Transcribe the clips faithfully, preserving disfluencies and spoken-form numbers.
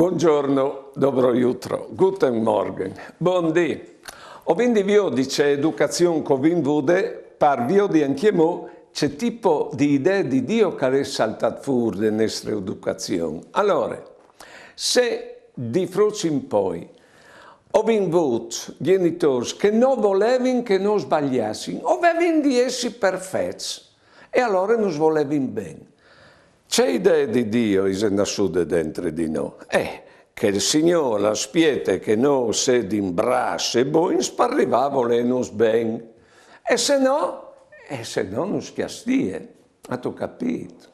Buongiorno, dobro jutro, guten Morgen, bundì. O vin di viodi ce educazion che o vin vude, par viodi ancjemò ce tipo di idee di Dio che al è saltât fûr de nestre educazion. Alore, se di fruts in poi o vin vût gjenitôrs che no volevin che nô sbaliassin, o vevin di jessi perfets, e alore nus volevin ben. Ce idee di Dio ise nassude dentri di nô? Eh, che il Signôr al spiete che nô o sedin brâfs e bogns par rivâ a volênus ben. E se no, e se no nus cjastie. Âstu capît?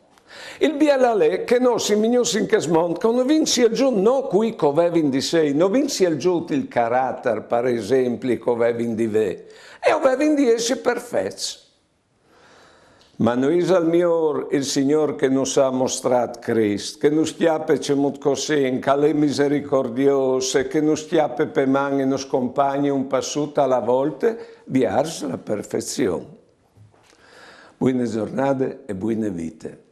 Il biel al è che nô o sin vignûts in chest mont, che no vin sielzût nô cui che o vevin di sei, no vin sielzût il caratar, par esempli, che o vevin di vê, e o vevin di jessi perfets. Ma no isal miôr il Signôr che nus à mostrât Crist, che nus cjape cemût che o sin, che al è misericordiôs e che nus cjape pe man e nus compagne un passut a la volte viers la perfezion. Buine zornade e buine vite.